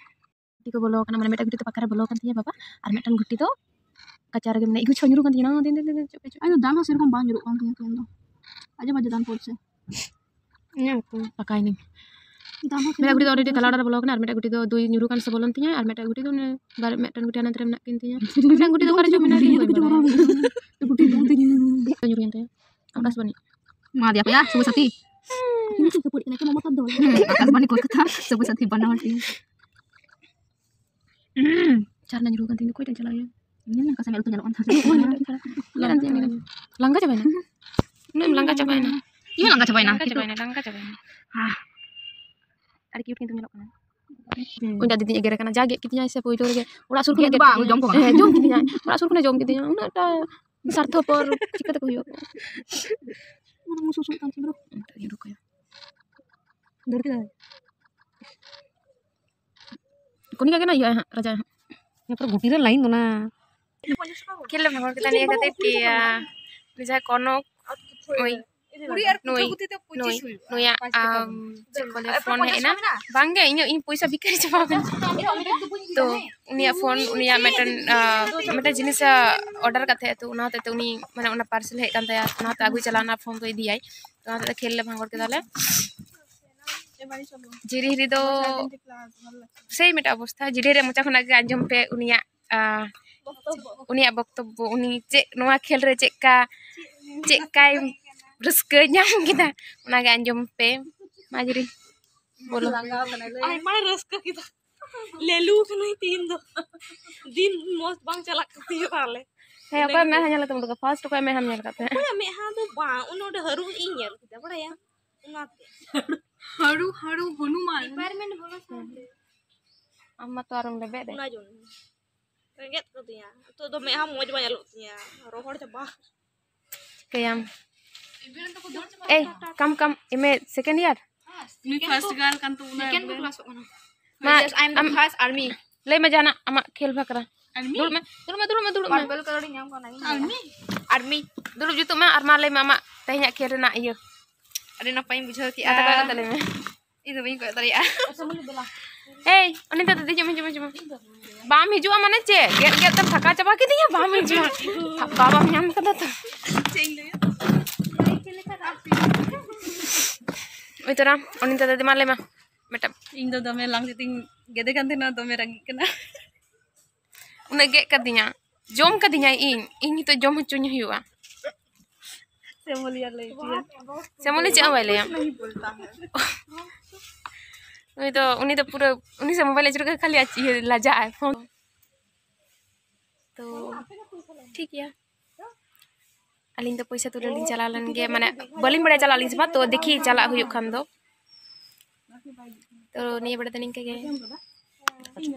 ᱜᱩᱴᱤ ᱠᱚ ᱵᱚᱞᱚ ᱟᱠᱟᱱᱟ, ᱢᱟᱱᱮ ᱢᱤᱫᱴᱟᱝ ᱜᱩᱴᱤ ᱫᱚ ᱯᱟᱠᱟ ᱨᱮ ᱵᱚᱞᱚ ᱟᱠᱟᱱ ᱛᱤᱧᱟᱹ ᱵᱟᱵᱟ, ᱟᱨ ᱢᱤᱫᱴᱟᱝ ᱜᱩᱴᱤ ᱫᱚ ᱠᱟᱪᱟ ᱨᱮᱜᱮ ᱢᱮᱱᱟᱜᱼᱟ᱾ ᱤᱜᱩ ᱪᱷᱚ ᱧᱩᱨᱩ ᱠᱟᱱ ᱛᱤᱧᱟᱹ, ᱫᱤᱱ, ᱫᱤᱱ, ᱫᱤᱱ, ᱫᱤᱱ, ᱪᱚᱯᱮ, ᱪᱚᱯᱮ᱾ ᱟᱫᱚ ᱫᱟᱜ ᱦᱚᱸ ᱥᱮᱨᱚᱠᱚᱢ ᱵᱟᱝ ᱧᱩᱨᱩᱜ ᱠᱟᱱ ᱛᱤᱧᱟᱹ ᱛᱮᱦᱮᱧ ᱫᱚ᱾ ᱟᱡᱚ ᱵᱟᱡᱮ ᱫᱟᱱ ᱯᱚᱲᱪᱷᱮ᱾ ᱤᱧᱟᱹᱜ ᱩᱠᱩ᱾ ᱯᱟᱠᱟᱭᱱᱟᱹᱧ᱾ ᱫᱟᱜ ᱦᱚᱸ ᱢᱤᱫᱴᱟᱝ ᱜᱩᱴᱤ ᱫᱚ already ᱛᱟᱞᱟ ᱚᱲᱟᱜ ᱨᱮ ᱵᱚᱞᱚ ᱟᱠᱟᱱᱟ, ᱟᱨ ᱢᱤᱫᱴᱟᱝ ᱜᱩᱴᱤ ᱫᱚ ᱫᱩᱭ ᱧᱩᱨᱩ ᱠᱟᱱ ᱥᱮ ᱵᱚᱞᱚᱱ ᱛᱤᱧᱟᱹ, ᱟᱨ ᱢᱤᱫᱴᱟᱝ ᱜᱩᱴᱤ ᱫᱚ ᱚᱱᱮ ᱵᱟᱨ-, ᱢᱤᱫᱴᱟᱝ ᱜᱩᱴᱤ ᱦᱟᱱᱟ ᱫᱷᱟᱨᱮ ᱢᱮᱱᱟᱜ ᱠᱤᱱ ᱛᱤᱧᱟᱹ, ᱢᱤᱫᱴᱟᱝ ᱜᱩᱴᱤ ᱫᱚ ᱚᱠᱟᱨᱮ ᱪᱚ ᱢᱮᱱᱟᱜ ᱠᱤᱱ ᱵᱟᱹᱧ ᱵᱟᱲᱟᱭᱟ᱾ ᱧᱩᱨᱩᱭᱮᱱ ᱛᱟᱭᱟ᱾ ᱟᱠᱟᱥᱵᱟᱱᱤ᱾ ᱮᱢᱟ ᱫᱮᱭᱟ ᱯᱮᱭᱟ, ᱥᱩᱵᱷᱚ ᱥᱟᱛᱷᱤ᱾ ᱤᱧ ᱪᱮᱫ ᱠᱷᱟᱹᱯᱟᱹᱨᱤ ᱠᱟᱱᱟ, ᱪᱮᱫ ᱢᱚᱢᱚᱛᱟ ᱫᱚ? ᱦᱩᱸ, ᱟᱠᱟᱥᱵᱟᱱᱤ ᱠᱳᱞᱠᱟᱛᱟ, ᱥᱩᱵᱷᱚ ᱥᱟᱛᱷᱤ ᱵᱟᱱᱟᱣ ᱴᱷᱤᱠ᱾ ᱦᱩᱸ, ᱪᱟᱨᱱᱟ ᱧᱩᱨᱩ ᱠᱟᱱ ᱛᱤᱧ ᱫᱚ, ᱚᱠᱚᱭ ᱴᱷᱮᱱ ᱪᱟᱞᱟᱣ ᱮᱱᱟ? ᱤᱧ ᱞᱟᱝᱜᱟ ᱥᱮᱫ ᱢᱮᱫ ᱞᱩᱛᱩᱨ ᱧᱮᱞᱚᱜ ᱠᱟᱱ ᱛᱟᱦᱮᱸ᱾ ᱞᱟᱝᱜᱟ ᱪᱟᱵᱟᱭᱮᱱᱟ? ᱩᱱᱟᱹᱜ ᱮᱢ ᱞᱟᱝᱜᱟ ᱪᱟᱵᱟᱭᱮᱱᱟ? ᱤᱧ ᱦᱚᱸ ᱞᱟᱝᱜᱟ ᱪᱟᱵᱟᱭᱮᱱᱟ, ᱞᱟᱝᱜᱟ ᱪᱟᱵᱟᱭᱮᱱᱟ, ᱞᱟᱝᱜᱟ ᱪᱟᱵᱟᱭᱮᱱᱟ᱾ ᱦᱟ᱾ ᱟᱹᱰᱤ cute ᱠᱤᱱᱛᱩ ᱧᱮᱞᱚᱜ ᱠᱟᱱᱟ᱾ ᱦᱩᱸ᱾ ᱩᱱᱤ ᱫᱟᱫᱟ ᱫᱤᱫᱤᱧ ᱮᱜᱮᱨᱮ ᱠᱟᱱᱟ, ᱡᱟ ᱜᱮᱫ ᱠᱤᱫᱤᱧᱟᱭ ᱥᱮ ᱯᱳᱭᱞᱳ ᱨᱮᱜᱮ, ᱚᱲᱟᱜ ᱥᱩᱨ ᱠᱷᱚᱱᱮ ᱜᱮᱫ ᱜᱮᱫ ᱫᱚ ᱵᱟᱝ, ᱠᱤᱫᱤᱧᱟ᱾ ᱡᱚᱢ ᱠᱚ ᱠᱟᱱᱟ᱾ ᱦᱮᱸ, ᱡᱚᱢ ᱠᱤᱫᱤᱧᱟᱭ, ᱚᱲᱟᱜ ᱥᱩᱨ ᱠᱷᱚᱱᱮ ᱡᱚᱢ ᱠᱤᱫᱤᱧᱟ, ᱩᱱᱟᱹᱜ ᱴᱟ ᱥᱟᱨᱛᱷᱚᱯᱚᱨ ᱪᱤᱠᱟᱹ ᱛᱮᱠᱚ ᱦᱩᱭᱩᱜᱼᱟ? ᱚᱱᱟ ᱢᱚ ᱥᱩᱥᱩᱜ ᱠᱟᱱ ᱛᱤᱧ ᱫᱚ᱾ ᱧᱩᱨᱩ ᱠᱟᱭᱟ᱾ ᱫᱟᱹᱲ ᱠᱮᱫᱟᱭ᱾ ᱠᱚᱱᱤᱠᱟ ᱜᱮ ᱱᱟ ᱤᱭᱟᱹ ᱦᱟᱸᱜ, ᱨᱟᱡᱟ ᱦᱟᱸᱜ᱾ ᱤᱱᱟᱹ ᱯᱚᱨᱮ ᱜᱩᱴᱤ ᱨᱮ line ᱫᱚ ᱱᱟ᱾ ᱠᱷᱮᱞ ᱞᱮ ᱵᱷᱟᱜᱚᱨ ᱠᱮᱫᱟ ᱱᱤᱭᱟᱹ ᱠᱷᱟᱹᱛᱤᱨ ᱠᱤ, ᱟᱸ, ᱩᱱᱤ ᱡᱟᱦᱟᱸᱭ ᱠᱚᱱᱚᱠ, ᱱᱩᱭ, ᱱᱩᱭ, ᱱᱩᱭ, ᱱᱩᱭᱟᱜ, ᱟᱸ, ᱪᱮᱫ ᱠᱚ ᱞᱟᱹᱭᱟ, ᱯᱷᱳᱱ ᱦᱮᱡ ᱮᱱᱟ᱾ ᱵᱟᱝᱜᱮ, ᱤᱧᱟᱹᱜ, ᱤᱧ ᱯᱚᱭᱥᱟ ᱵᱷᱤᱠᱟᱨᱤ ᱪᱟᱵᱟ ᱟᱠᱟᱱᱟ᱾ ᱛᱚ, ᱩᱱᱤᱭᱟᱜ ᱯᱷᱳᱱ, ᱩᱱᱤᱭᱟᱜ ᱢᱤᱫᱴᱮᱱ, ᱟᱸ, ᱢᱤᱫᱴᱮᱱ ᱡᱤᱱᱤᱥ, ᱟᱸ, order ᱠᱟᱛᱮ, ᱛᱚ, ᱚᱱᱟ ᱦᱚᱛᱮᱡ ᱛᱮ ᱩᱱᱤ, ᱢᱟᱱᱮ, ᱚᱱᱟ parcel ᱦᱮᱡ ᱟᱠᱟᱱ ᱛᱟᱭᱟ, ᱚᱱᱟ ᱦᱚᱛᱮᱡ ᱟᱹᱜᱩᱭ ᱪᱟᱞᱟᱣ ᱮᱱᱟ, ᱯᱷᱳᱱ ᱫᱚ ᱤᱫᱤᱭᱟᱭ᱾ ᱛᱚ, ᱚᱱᱟ ᱦᱚᱛᱮᱡ ᱛᱮ ᱠᱷᱮᱞ ᱞᱮ ᱵᱷᱟᱜᱚᱨ ᱠᱮᱫᱟᱞᱮ᱾ ᱡᱤᱨᱤ ᱦᱤᱨᱤ ᱫᱚ ᱥᱮᱭ ᱢᱤᱫᱴᱟᱝ ᱚᱵᱚᱥᱛᱷᱟ, ᱡᱤᱨᱤ ᱨᱮ ᱢᱚᱪᱟ ᱠᱷᱚᱱᱟᱜ ᱜᱮ ᱟᱸᱡᱚᱢ ᱯᱮ ᱩᱱᱤᱭᱟᱜ, ᱟ, ᱩᱱᱤᱭᱟᱜ ᱵᱚᱠᱛᱚᱵᱵᱚ, ᱩᱱᱤ ᱪᱮᱫ ᱱᱚᱣᱟ ᱠᱷᱮᱞ ᱨᱮ ᱪᱮᱫᱠᱟ, ᱪᱮᱫᱠᱟᱭ ᱨᱟᱹᱥᱠᱟᱹ ᱧᱟᱢ ᱠᱮᱫᱟ, ᱚᱱᱟᱜᱮ ᱟᱸᱡᱚᱢ ᱯᱮ᱾ ᱢᱟ ᱡᱤᱨᱤ᱾ ᱵᱚᱞᱚ᱾ ᱞᱟᱸᱜᱟᱣ ᱠᱟᱱᱟᱭ, ᱞᱟᱹᱭ ᱟᱭᱢᱟᱭ ᱨᱟᱹᱥᱠᱟᱹ ᱠᱮᱫᱟ᱾ ᱞᱮᱞᱩ ᱠᱟᱹᱱᱟᱹᱧ ᱛᱤᱦᱤᱧ ᱫᱚ᱾ ᱫᱤᱱ ᱢᱚᱡᱽ ᱵᱟᱝ ᱪᱟᱞᱟᱜ ᱠᱟᱱ ᱛᱤᱧᱟᱹ ᱛᱟᱦᱞᱮ᱾ ᱦᱮᱸ, ᱚᱠᱚᱭ ᱢᱮᱫᱦᱟ ᱧᱮᱞ ᱠᱟᱛᱮᱢ ᱩᱰᱩᱠᱟ? ᱯᱷᱟᱥᱴ ᱚᱠᱚᱭ ᱢᱮᱫᱦᱟᱢ ᱧᱮᱞ ᱠᱟᱫ ᱛᱟᱦᱮᱸᱫ? ᱚᱠᱚᱭᱟᱜ ᱢᱮᱫᱦᱟ ᱫᱚ ᱵᱟᱝ, ᱩᱱᱤ ᱚᱸᱰᱮ ᱦᱟᱹᱨᱩᱵ ᱤᱧ ᱧᱮᱞ ᱠᱮᱫᱟ, ᱵᱟᱲᱟᱭᱟᱢ? ᱚᱱᱟᱛᱮ᱾ ᱦᱟᱹᱲᱩ, ᱦᱟᱹᱲᱩ ᱦᱚᱱᱩᱢᱟᱱ᱾ ᱰᱤᱯᱟᱨᱴᱢᱮᱱᱴ ᱵᱚᱞᱚ ᱥᱟᱶᱛᱮ᱾ ᱟᱢ ᱢᱟᱛᱚ ᱟᱨᱮᱢ ᱞᱮᱵᱮᱫ ᱮᱫ᱾ ᱚᱱᱟ ᱡᱚᱱᱱᱚ᱾ ᱨᱮᱸᱜᱮᱡ ᱠᱟᱫᱤᱧᱟ᱾ ᱱᱤᱛᱚᱜ ᱫᱚ ᱢᱮᱫᱦᱟ ᱢᱚᱡᱽ ᱵᱟᱝ ᱧᱮᱞᱚᱜ ᱛᱤᱧᱟ᱾ ᱨᱚᱦᱚᱲ ᱪᱟᱵᱟ᱾ ᱪᱤᱠᱟᱹᱭᱟᱢ? ᱮᱭ, ᱠᱟᱢ ᱠᱟᱢ, ᱮᱢ ᱮ ᱥᱮᱠᱮᱱᱰ ᱤᱭᱟᱨ? ᱩᱱᱤ ᱯᱷᱟᱥᱴ ᱜᱟᱨᱞ ᱠᱟᱱ ᱛᱟᱵᱚᱱᱟ ᱥᱮᱠᱮᱱᱰ ᱵᱚᱞᱮ᱾ ᱠᱞᱟᱥᱚᱜ ᱠᱟᱱᱟ᱾ ᱢᱟ, ᱟᱢ ᱞᱟᱹᱭ ᱢᱮ ᱡᱟᱦᱟᱱᱟᱜ ᱟᱢᱟᱜ ᱠᱷᱮᱞ ᱵᱟᱠᱷᱨᱟ᱾ ᱟᱨᱢᱤ? ᱫᱩᱲᱩᱵ ᱢᱮ, ᱫᱩᱲᱩᱵ ᱢᱮ, ᱫᱩᱲᱩᱵ ᱢᱮ, ᱫᱩᱲᱩᱵ ᱢᱮ᱾ ᱯᱟᱨᱯᱚᱞ ᱠᱟᱞᱟᱨ ᱤᱧ ᱧᱟᱢ ᱠᱟᱱᱟ, ᱤᱧ ᱟᱨᱢᱤ? ᱟᱨᱢᱤ, ᱫᱩᱲᱩᱵ ᱡᱩᱛᱩᱜ ᱢᱮ ᱟᱨ ᱢᱟ ᱞᱟᱹᱭ ᱢᱮ ᱟᱢᱟᱜ ᱛᱮᱦᱮᱧᱟᱜ ᱠᱷᱮᱞ ᱨᱮᱱᱟᱜ ᱤᱭᱟᱹ᱾ ᱟᱹᱰᱤ ᱱᱟᱯᱟᱭᱤᱧ ᱵᱩᱡᱷᱟᱹᱣ ᱠᱮᱜᱼᱟ᱾ ᱠᱟᱛᱷᱟ ᱠᱚ ᱠᱟᱛᱷᱟ ᱞᱟᱹᱭ ᱢᱮ᱾ ᱤᱧ ᱫᱚ ᱵᱟᱹᱧ ᱠᱚᱭᱚᱜ ᱫᱟᱲᱮᱭᱟᱜᱼᱟ᱾ ᱮᱭ, ᱩᱱᱤ ᱫᱚ ᱫᱤᱫᱤ, ᱦᱤᱡᱩᱜ ᱢᱮ, ᱦᱤᱡᱩᱜ ᱢᱮ, ᱦᱤᱡᱩᱜ ᱢᱮ᱾ ᱵᱟᱢ ᱦᱤᱡᱩᱜᱼᱟ ᱢᱟᱱᱮ ᱪᱮᱫ? ᱜᱮᱫ ᱜᱮᱫ ᱛᱮᱢ ᱛᱷᱟᱠᱟ ᱪᱟᱵᱟ ᱠᱤᱫᱤᱧᱟ, ᱵᱟᱢ ᱦᱤᱡᱩᱜᱼᱟ᱾ ᱛᱷᱟᱯᱟ ᱵᱟᱢ ᱧᱟᱢ ᱠᱟᱫᱟ ᱛᱚ᱾ ᱪᱮᱫ ᱤᱧ ᱞᱟᱹᱭᱟ? ᱳᱭ ᱛᱚᱨᱟ, ᱩᱱᱤ ᱫᱚ ᱫᱤᱫᱤ, ᱢᱟ ᱞᱟᱹᱭ ᱢᱮ ᱢᱤᱫᱴᱟᱝ᱾ ᱤᱧ ᱫᱚ ᱫᱚᱢᱮ ᱞᱟᱝ ᱡᱩᱫᱤᱧ ᱜᱮᱫᱮ ᱠᱟᱱ ᱛᱟᱦᱮᱱᱟ, ᱫᱚᱢᱮ ᱨᱟᱹᱜᱤᱜ ᱠᱟᱱᱟ᱾ ᱩᱱᱟᱹᱜ ᱜᱮᱫ ᱠᱟᱫᱤᱧᱟ, ᱡᱚᱢ ᱠᱟᱫᱤᱧᱟᱭ ᱤᱧ, ᱤᱧ ᱱᱤᱛᱚᱜ ᱡᱚᱢ ᱦᱚᱪᱚᱧ ᱦᱩᱭᱩᱜᱼᱟ᱾ ᱥᱮᱢᱚᱞᱤᱭᱟ ᱞᱟᱹᱭ ᱜᱮᱭᱟ᱾ ᱥᱮᱢᱚᱞᱤ ᱪᱮᱫ ᱦᱚᱸ ᱵᱟᱭ ᱞᱟᱹᱭᱟ᱾ ᱩᱱᱤ ᱫᱚ, ᱩᱱᱤ ᱫᱚ ᱯᱩᱨᱟᱹ, ᱩᱱᱤ ᱥᱮ ᱢᱳᱵᱟᱭᱤᱞ ᱟᱹᱪᱩᱨ ᱠᱟᱜ ᱠᱷᱟᱹᱞᱤ ᱟᱡ ᱤᱭᱟᱹ ᱞᱟᱡᱟᱜ ᱟᱭ ᱯᱷᱳᱱ᱾ ᱛᱚ, ᱴᱷᱤᱠ ᱜᱮᱭᱟ᱾ ᱟᱹᱞᱤᱧ ᱫᱚ ᱯᱚᱭᱥᱟ ᱛᱩᱞᱟᱹᱣ ᱞᱤᱧ ᱪᱟᱞᱟᱣ ᱞᱮᱱ ᱜᱮ, ᱢᱟᱱᱮ, ᱵᱟᱹᱞᱤᱧ ᱵᱟᱲᱟᱭᱟ ᱪᱟᱞᱟᱜ ᱟᱹᱞᱤᱧ ᱥᱮ ᱵᱟᱝ, ᱛᱚ, ᱫᱮᱠᱷᱤ ᱪᱟᱞᱟᱜ ᱦᱩᱭᱩᱜ ᱠᱷᱟᱱ ᱫᱚ᱾ ᱛᱚ, ᱱᱤᱭᱟᱹ ᱵᱮᱲᱟ ᱫᱚ ᱱᱤᱝᱠᱟᱹ ᱜᱮ᱾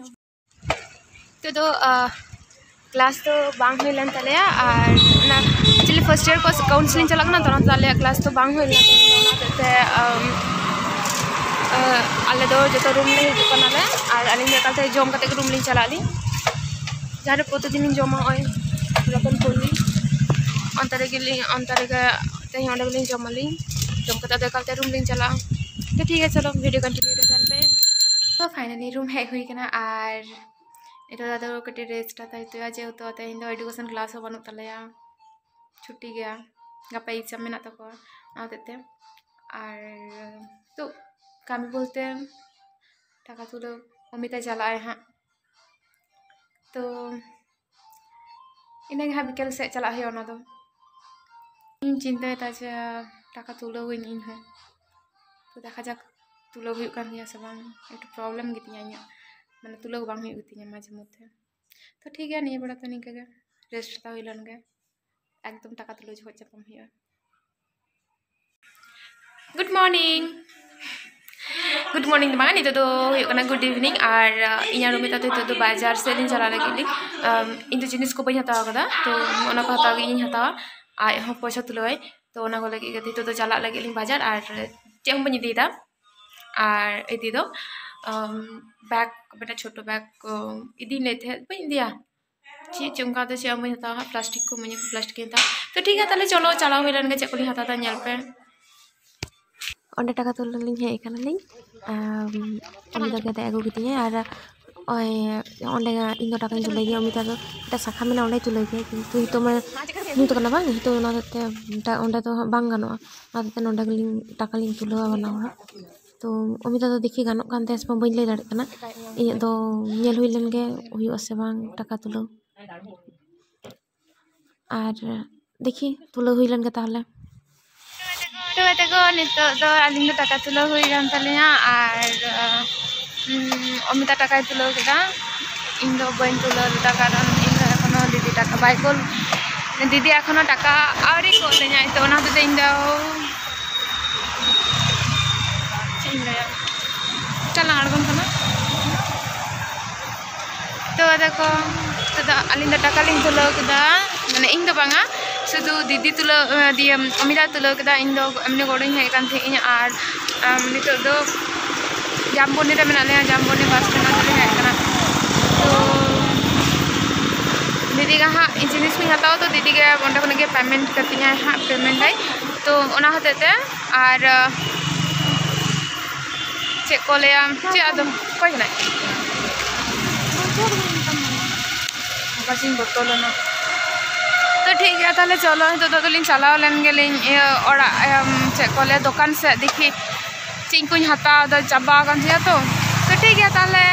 ᱱᱤᱛᱚᱜ ᱫᱚ, ᱟᱦ, ᱠᱞᱟᱥ ᱫᱚ ᱵᱟᱝ ᱦᱩᱭ ᱞᱮᱱ ᱛᱟᱞᱮᱭᱟ, ᱟᱨ ᱚᱱᱟ actually first year ᱠᱚ counselling ᱪᱟᱞᱟᱜ ᱠᱟᱱᱟ, ᱛᱚ ᱚᱱᱟᱛᱮ ᱟᱞᱮᱭᱟᱜ ᱠᱞᱟᱥ ᱫᱚ ᱵᱟᱝ ᱦᱩᱭ ᱞᱮᱱᱟ᱾ ᱛᱚ ᱚᱱᱟ ᱦᱚᱛᱮᱡ ᱛᱮ, ᱟᱢ, ᱟᱦ, ᱟᱞᱮ ᱫᱚ ᱡᱚᱛᱚ ᱨᱩᱢ ᱞᱮ ᱦᱤᱡᱩᱜ ᱠᱟᱱᱟᱞᱮ, ᱟᱨ ᱟᱹᱞᱤᱧ ᱫᱚ ᱮᱠᱟᱞᱛᱮ ᱡᱚᱢ ᱠᱟᱛᱮ ᱜᱮ ᱨᱩᱢ ᱞᱤᱧ ᱪᱟᱞᱟᱜ ᱟᱹᱞᱤᱧ᱾ ᱡᱟᱦᱟᱸ ᱨᱮ ᱯᱨᱚᱛᱤᱫᱤᱱ ᱞᱤᱧ ᱡᱚᱢᱟ, ᱱᱚᱜᱼᱚᱭ ᱨᱚᱛᱚᱱᱯᱩᱨ ᱨᱮ, ᱚᱱᱛᱮ ᱨᱮᱜᱮ ᱞᱤᱧ, ᱚᱱᱛᱮ ᱨᱮᱜᱮ ᱛᱮᱦᱮᱧ ᱚᱸᱰᱮ ᱜᱮᱞᱤᱧ ᱡᱚᱢ ᱟᱹᱞᱤᱧ᱾ ᱡᱚᱢ ᱠᱟᱛᱮ ᱟᱫᱚ ᱮᱠᱟᱞᱛᱮ ᱨᱩᱢ ᱞᱤᱧ ᱪᱟᱞᱟᱜᱼᱟ᱾ ᱛᱚ ᱴᱷᱤᱠ ᱜᱮᱭᱟ, ᱪᱚᱞᱚ video continue ᱨᱮ ᱛᱟᱦᱮᱱ ᱯᱮ᱾ ᱛᱚ finally ᱨᱩᱢ ᱦᱮᱡ ᱦᱩᱭ ᱠᱟᱱᱟ, ᱟᱨ ᱱᱤᱛᱚᱜ ᱫᱚ ᱟᱫᱚ ᱠᱟᱹᱴᱤᱡ rest ᱦᱟᱛᱟᱣ ᱦᱩᱭᱩᱜᱼᱟ, ᱡᱮᱦᱮᱛᱩ ᱛᱮᱦᱮᱧ ᱫᱚ education class ᱦᱚᱸ ᱵᱟᱹᱱᱩᱜ ᱛᱟᱞᱮᱭᱟ, ᱪᱷᱩᱴᱤ ᱜᱮᱭᱟ, ᱜᱟᱯᱟ exam ᱢᱮᱱᱟᱜ ᱛᱟᱠᱚᱣᱟ, ᱚᱱᱟ ᱦᱚᱛᱮᱡ ᱛᱮ᱾ ᱟᱨ ᱛᱚ ᱠᱟᱹᱢᱤ ᱵᱚᱞᱛᱮ ᱴᱟᱠᱟ ᱛᱩᱞᱟᱹᱣ ᱚᱢᱤᱛᱟᱭ ᱪᱟᱞᱟᱜ ᱟᱭ ᱦᱟᱸᱜ, ᱛᱚ ᱤᱱᱟᱹᱜᱮ ᱦᱟᱸᱜ ᱵᱤᱠᱮᱞ ᱥᱮᱫ ᱪᱟᱞᱟᱜ ᱦᱩᱭᱩᱜᱼᱟ ᱚᱱᱟ ᱫᱚ᱾ ᱤᱧ ᱪᱤᱱᱛᱟᱹᱭᱮᱫᱟ ᱡᱮ ᱴᱟᱠᱟ ᱛᱩᱞᱟᱹᱣᱟᱹᱧ ᱤᱧ ᱦᱚᱸ, ᱛᱚ ᱫᱮᱠᱷᱟ ᱡᱟᱠ ᱛᱩᱞᱟᱹᱣ ᱦᱩᱭᱩᱜ ᱠᱟᱱ ᱜᱮᱭᱟ ᱥᱮ ᱵᱟᱝ, ᱮᱠᱴᱩ ᱯᱨᱚᱵᱞᱮᱢ ᱜᱮᱛᱤᱧᱟ ᱤᱧᱟᱹᱜ, ᱢᱟᱱᱮ ᱛᱩᱞᱟᱹᱣ ᱵᱟᱝ ᱦᱩᱭᱩᱜ ᱜᱮᱛᱤᱧᱟ ᱢᱟᱡᱷᱮ ᱢᱚᱫᱽᱫᱷᱮ᱾ ᱛᱚ ᱴᱷᱤᱠ ᱜᱮᱭᱟ, ᱱᱤᱭᱟᱹ ᱵᱮᱲᱟ ᱫᱚ ᱱᱤᱝᱠᱟᱹ ᱜᱮ ᱨᱮᱥᱴ ᱦᱟᱛᱟᱣ ᱦᱩᱭ ᱞᱮᱱ ᱜᱮ, ᱮᱠᱫᱚᱢ ᱴᱟᱠᱟ ᱛᱩᱞᱟᱹᱣ ᱡᱚᱠᱷᱚᱱ ᱪᱟᱯᱟᱢ ᱦᱩᱭᱩᱜᱼᱟ᱾ Good morning. ᱜᱩᱰ ᱢᱚᱨᱱᱤᱝ ᱫᱚ ᱵᱟᱝ, ᱱᱤᱛᱚᱜ ᱫᱚ ᱦᱩᱭᱩᱜ ᱠᱟᱱᱟ ᱜᱩᱰ ᱤᱵᱷᱤᱱᱤᱝ᱾ ᱟᱨ ᱤᱧ ᱟᱨ ᱨᱚᱢᱤᱛᱟ ᱫᱚ ᱱᱤᱛᱚᱜ ᱫᱚ ᱵᱟᱡᱟᱨ ᱥᱮᱫ ᱞᱤᱧ ᱪᱟᱞᱟᱜ ᱞᱟᱹᱜᱤᱫ ᱞᱤᱧ᱾ ᱤᱧ ᱫᱚ ᱡᱤᱱᱤᱥ ᱠᱚ ᱵᱟᱹᱧ ᱦᱟᱛᱟᱣ ᱠᱟᱫᱟ, ᱛᱚ ᱚᱱᱟ ᱠᱚ ᱦᱟᱛᱟᱣ ᱜᱮ ᱤᱧ ᱦᱟᱛᱟᱣᱟ᱾ ᱟᱡ ᱦᱚᱸ ᱯᱚᱭᱥᱟ ᱛᱩᱞᱟᱹᱣᱟᱭ, ᱛᱚ ᱚᱱᱟ ᱠᱚ ᱞᱟᱹᱜᱤᱫ ᱜᱮ ᱱᱤᱛᱚᱜ ᱫᱚ ᱪᱟᱞᱟᱜ ᱞᱟᱹᱜᱤᱫ ᱞᱤᱧ ᱵᱟᱡᱟᱨ᱾ ᱟᱨ ᱪᱮᱫ ᱦᱚᱸ ᱵᱟᱹᱧ ᱤᱫᱤᱭᱮᱫᱟ᱾ ᱟᱨ ᱤᱫᱤ ᱫᱚ ᱵᱮᱜᱽ, ᱢᱤᱫᱴᱟᱝ ᱪᱷᱳᱴᱳ ᱵᱮᱜᱽ ᱤᱫᱤᱧ ᱞᱟᱹᱭᱮᱫ ᱛᱟᱦᱮᱸᱫ, ᱵᱟᱹᱧ ᱤᱫᱤᱭᱟ᱾ ᱪᱮᱫ ᱪᱚᱝ ᱚᱱᱠᱟ ᱫᱚ ᱪᱮᱫ ᱦᱚᱸ ᱵᱟᱹᱧ ᱦᱟᱛᱟᱣᱟ ᱦᱟᱸᱜ, ᱯᱞᱟᱥᱴᱤᱠ ᱠᱚ ᱤᱢᱟᱹᱧᱟ, ᱯᱞᱟᱥᱴᱤᱠ ᱤᱧ ᱦᱟᱛᱟᱣᱟ᱾ ᱛᱚ ᱴᱷᱤᱠ ᱜᱮᱭᱟ, ᱛᱟᱦᱞᱮ ᱪᱚᱞᱚ ᱪᱟᱞᱟᱣ ᱦᱩᱭ ᱞᱮᱱ ᱜᱮ, ᱪᱮᱫ ᱠᱚᱞᱤᱧ ᱦᱟᱛᱟᱣ ᱫᱟ ᱧᱮᱞ ᱯᱮ᱾ ᱚᱸᱰᱮ ᱴᱟᱠᱟ ᱛᱩᱞᱟᱹᱣ ᱞᱤᱧ ᱦᱮᱡ ᱠᱟᱱᱟᱞᱤᱧ᱾ ᱟᱨ ᱩᱱᱤ ᱫᱚ ᱜᱮᱫᱮ ᱟᱹᱜᱩ ᱠᱮᱫᱤᱧᱟᱭ᱾ ᱟᱨ ᱚᱸᱰᱮ ᱤᱧ ᱫᱚ ᱴᱟᱠᱟᱧ ᱛᱩᱞᱟᱹᱣ ᱜᱮᱭᱟ, ᱚᱢᱤᱛᱟ ᱫᱚ ᱢᱤᱫᱴᱟᱝ ᱥᱟᱠᱷᱟ ᱢᱮᱱᱟᱜᱼᱟ, ᱚᱸᱰᱮᱭ ᱛᱩᱞᱟᱹᱣ ᱜᱮᱭᱟ᱾ ᱠᱤᱱᱛᱩ ᱱᱤᱛᱚᱜ ᱢᱟ ᱧᱩᱛ ᱠᱟᱱᱟ ᱵᱟᱝ, ᱱᱤᱛᱚᱜ ᱚᱱᱟ ᱦᱚᱛᱮᱡ ᱛᱮ ᱚᱸᱰᱮ ᱫᱚ ᱦᱟᱸᱜ ᱵᱟᱝ ᱜᱟᱱᱚᱜᱼᱟ᱾ ᱚᱱᱟ ᱦᱚᱛᱮᱡ ᱛᱮ ᱱᱚᱸᱰᱮ ᱜᱮᱞᱤᱧ ᱴᱟᱠᱟ ᱞᱤᱧ ᱛᱩᱞᱟᱹᱣᱟ ᱵᱟᱱᱟ ᱦᱚᱲᱟᱜ᱾ ᱛᱚ ᱚᱢᱤᱛᱟ ᱫᱚ ᱫᱮᱠᱷᱤ ᱜᱟᱱᱚᱜ ᱠᱟᱱ ᱛᱟᱭᱟ ᱥᱮ ᱵᱟᱝ, ᱵᱟᱹᱧ ᱞᱟᱹᱭ ᱫᱟᱲᱮᱭᱟᱜ ᱠᱟᱱᱟ᱾ ᱤᱧᱟᱹᱜ ᱫᱚ ᱧᱮᱞ ᱦᱩᱭ ᱞᱮᱱ ᱜᱮ ᱦᱩᱭᱩᱜᱼᱟ ᱥᱮ ᱵᱟᱝ ᱴᱟᱠᱟ ᱛᱩᱞᱟᱹᱣ᱾ ᱟᱨ ᱫᱮᱠᱷᱤ, ᱛᱩᱞᱟᱹᱣ ᱦᱩᱭ ᱞᱮᱱ ᱜᱮ ᱛᱟᱦᱚᱞᱮ᱾ ᱛᱚ ᱜᱟᱛᱮ ᱠᱚ, ᱱᱤᱛᱚᱜ ᱫᱚ ᱟᱹᱞᱤᱧ ᱫᱚ ᱴᱟᱠᱟ ᱛᱩᱞᱟᱹᱣ ᱦᱩᱭ ᱠᱟᱱ ᱛᱟᱹᱞᱤᱧᱟ᱾ ᱟᱨ ᱩᱢ, ᱚᱢᱤᱛᱟ ᱴᱟᱠᱟᱭ ᱛᱩᱞᱟᱹᱣ ᱠᱮᱫᱟ, ᱤᱧ ᱫᱚ ᱵᱟᱹᱧ ᱛᱩᱞᱟᱹᱣ ᱞᱮᱫᱟ, ᱠᱟᱨᱚᱱ ᱤᱧ ᱫᱚ ᱮᱠᱷᱚᱱᱳ ᱫᱤᱫᱤ ᱴᱟᱠᱟ ᱵᱟᱭ ᱠᱩᱞ, ᱫᱤᱫᱤ ᱮᱠᱷᱚᱱᱳ ᱴᱟᱠᱟ ᱟᱹᱣᱨᱤ ᱠᱚᱞ ᱞᱤᱧᱟᱭ᱾ ᱛᱚ ᱚᱱᱟ ᱦᱚᱛᱮᱡ ᱛᱮ ᱤᱧ ᱫᱚ ᱪᱮᱫ ᱤᱧ ᱞᱟᱹᱭᱟ, ᱪᱟᱞᱟᱝ ᱟᱬᱜᱚᱱ ᱠᱟᱱᱟ᱾ ᱛᱚ ᱟᱫᱚ ᱠᱚ, ᱱᱤᱛᱚᱜ ᱫᱚ ᱟᱹᱞᱤᱧ ᱫᱚ ᱴᱟᱠᱟ ᱞᱤᱧ ᱛᱩᱞᱟᱹᱣ ᱠᱮᱫᱟ, ᱢᱟᱱᱮ ᱤᱧ ᱫᱚ ᱵᱟᱝᱟ, ᱥᱩᱫᱷᱩ ᱫᱤᱫᱤ ᱛᱩᱞᱟᱹᱣ, ᱫᱤᱭᱮ ᱚᱢᱤᱛᱟ ᱛᱩᱞᱟᱹᱣ ᱠᱮᱫᱟ᱾ ᱤᱧ ᱫᱚ ᱮᱢᱱᱤ ᱜᱚᱲᱚᱧ ᱦᱮᱡ ᱟᱠᱟᱱ ᱛᱟᱦᱮᱸᱫ ᱤᱧ᱾ ᱟᱨ ᱟᱢ, ᱱᱤᱛᱚᱜ ᱫᱚ ᱡᱟᱢᱵᱚᱱᱤ ᱨᱮ ᱢᱮᱱᱟᱜ ᱞᱮᱭᱟ, ᱡᱟᱢᱵᱚᱱᱤ ᱵᱟᱥ ᱥᱴᱮᱱᱰ ᱛᱮᱞᱮ ᱦᱮᱡ ᱟᱠᱟᱱᱟ᱾ ᱛᱚ ᱫᱤᱫᱤ ᱜᱮ ᱦᱟᱸᱜ ᱤᱧ ᱡᱤᱱᱤᱥ ᱠᱚᱧ ᱦᱟᱛᱟᱣᱟ, ᱛᱚ ᱫᱤᱫᱤ ᱜᱮ ᱚᱸᱰᱮ ᱠᱷᱚᱱᱟᱜ ᱜᱮ ᱯᱮᱢᱮᱱᱴ ᱠᱟᱹᱛᱤᱧᱟᱭ ᱦᱟᱸᱜ, ᱯᱮᱢᱮᱱᱴᱟᱭ᱾ ᱛᱚ ᱚᱱᱟ ᱦᱚᱛᱮᱡ ᱛᱮ ᱟᱨ ᱪᱮᱫ ᱠᱚ ᱞᱟᱹᱭᱟ, ᱪᱮᱫ ᱟᱫᱚ ᱚᱠᱚᱭ ᱠᱟᱱᱟᱭ? ᱵᱟᱹᱪᱤᱧ ᱵᱚᱛᱚᱞ ᱮᱱᱟ᱾ ᱛᱚ ᱴᱷᱤᱠ ᱜᱮᱭᱟ, ᱛᱟᱦᱞᱮ ᱪᱚᱞᱚ, ᱱᱤᱛᱚᱜ ᱫᱚ ᱟᱫᱚᱞᱤᱧ ᱪᱟᱞᱟᱣ ᱞᱮᱱ ᱜᱮᱞᱤᱧ, ᱤᱭᱟᱹ, ᱚᱲᱟᱜ, ᱮᱢ, ᱪᱮᱫ ᱠᱚ ᱞᱟᱹᱭᱟ, ᱫᱚᱠᱟᱱ ᱥᱮᱫ, ᱫᱮᱠᱷᱤ ᱪᱮᱫ ᱠᱚᱧ ᱦᱟᱛᱟᱣ ᱫᱟ, ᱪᱟᱵᱟ ᱟᱠᱟᱱ ᱛᱤᱧᱟ ᱛᱚ᱾ ᱛᱚ ᱴᱷᱤᱠ ᱜᱮᱭᱟ ᱛᱟᱦᱞᱮ᱾